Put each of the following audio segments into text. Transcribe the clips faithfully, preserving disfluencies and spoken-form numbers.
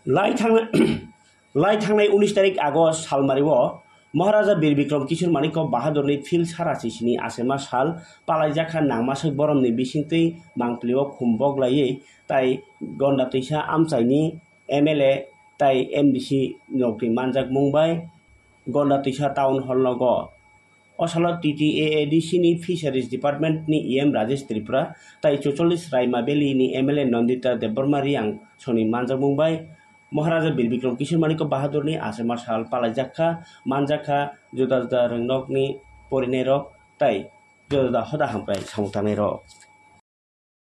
Lai thangna-, lai thangnai unis tarik August salmario Maharaja Bir Bikram Kishore Manikya Bahadurni phil sara chisini achema sal palaijakha nangmaswk boromni bisingtwi mangpilio khumbok laiwi tai Gonda Twisa amchaini M L A tai M D C nokni manjakmung bai Gonda Twisa Town Hall nogo. O salo T T A A D C ni Fisheries Department ni E M Rajesh Tripura tai chuchollis Raima Valley ni M L A Nandita Debbarma Riang soni manjakmung bai Maharaja Bir Bikram Kishore Manikya Bahadur ni achema sal palaijakha, manjakha, juda juda rwngnokni porinairok tai juda juda hoda hamkrai samung tangnai rok.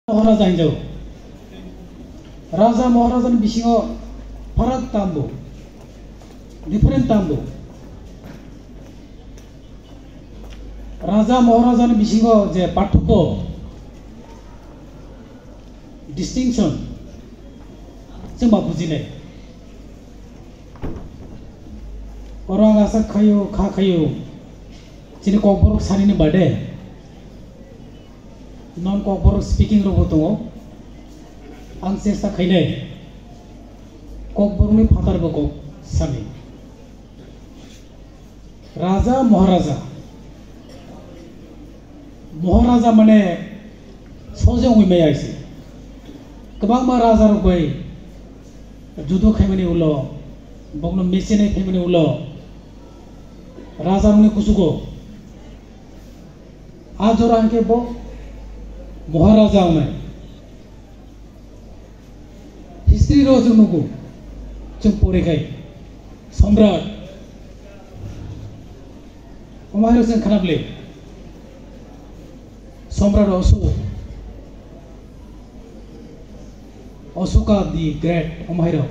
Maharaja hinjao. Raja Maharajani bisingo pharak tambo, different tambo. Raja Maharajani bisingo je parthokko, distinction, chwng ma bujinai. Oro ang asa khaio, kha khaio, chini kokborok sanini bade. Non kokborok speaking rokbo tongo. Ang chesta khainai kokborokni phatarbo kok sani. Raja Maharaja. Maharaja mane soje wngwi maya se. Kwbangma raja rok bai judo khaimani ulo, bokno mechenai phaimani ulo, raja rokni kuchugo. A jora hwnkhe bo Maharaja wngnai. History rok chwng nugo, chwng pore khai. Samrat. Omo hai rok chwng khana bwle. Samrat Ashok. Ashoka the Great, omo hai rok.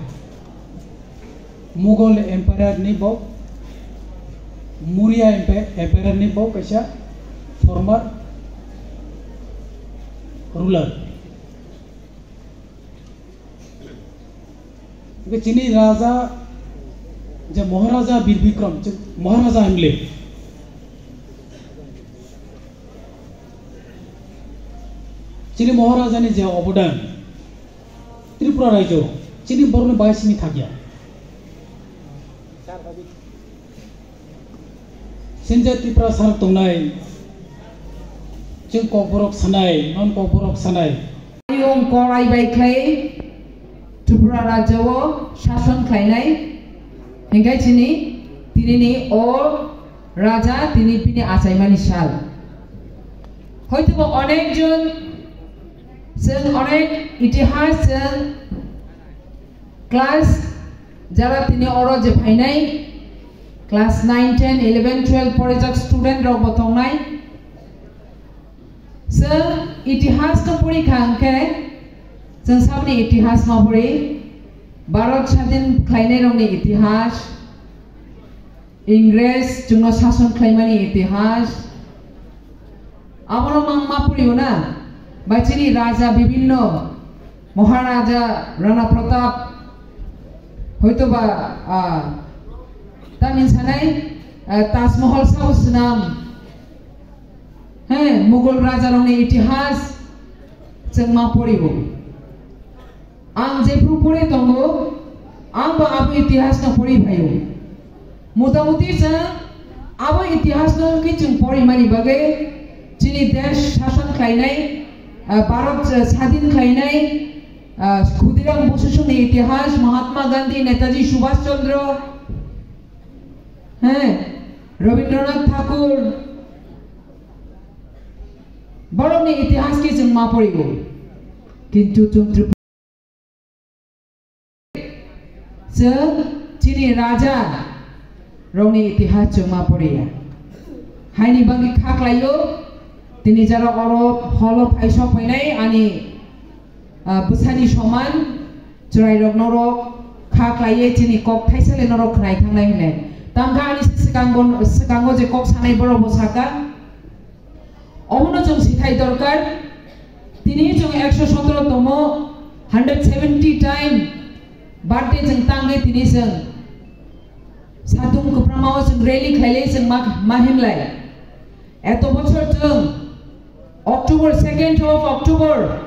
Mughal Emperor ni bo, Maurya Empe-, Emperor ni bo kaisa former ruler. Hwnkhe chini raja je Maharaja Bir Bikram, je Maharaja hwnle. Chini Maharaja ni je obodan, Tripura raijo, chini borokni bai simi thakya. Sinja Tripura sar tongnai, chwng kokborok sanai, non kokborok sanai. Ayung korai bai khlai Tripura rajyo o sason khlainai, hingkai chini tinini o raja tini bini achaimani sal. Hoytobo onek jon chwng onek itihas chwng class jara tini oro je phainai class nine, ten, eleven, twelve porijak student rok bo tongnai. Chwng itihas no pori kha hwnkhe chwng saboni itihas ma pori, Bharat sadin khlainai rokni itihas, Ingres chwngno sason khlaimani itihas, abono mang ma poriyo na, ba chini raja bibhinno, Maharaja Rana Pratap, hoytoba, ah, tamni sanai, ah, Taj Mahal sabo swnam, he, Mughal raja rokni itihas chwng ma poriyo. Ang jephru pore tongo, ang bo abo itihas no pori phaio. Motamuti chwng abo itihas no khe chwng porimani bagwi chini desh sason khlainai, ah, Bharat, ah, sadin khlainai, ah, Khudiram Bosu songni itihas, Mahatma Gandhi, Netaji Subhash Chandra, he, Rabindranath Thakur, borokni itihas khe chwng ma porio. Kintu chwng Tripura Chwng chini raja rokni itihas chwng ma poriya. Haini bagwi kha khlaio, tini jara oro holo phai sok phainai ani, ah, bwsani soman chwrairok norok kha khlaiye chini kok thaisa le norok khnai thangnai hwnwi. Tamkha ani se swkango, swkango je kok sanai borok bo saka, Omono chwng sithai dorkar. Tini chwng ekso sotoro tomo, hundred seventy time birthday chwng tangwi tini chwng satung kwprama o chwng rally khlailai chwng ma, ma himlai. Eto bochor chwng October, second of October,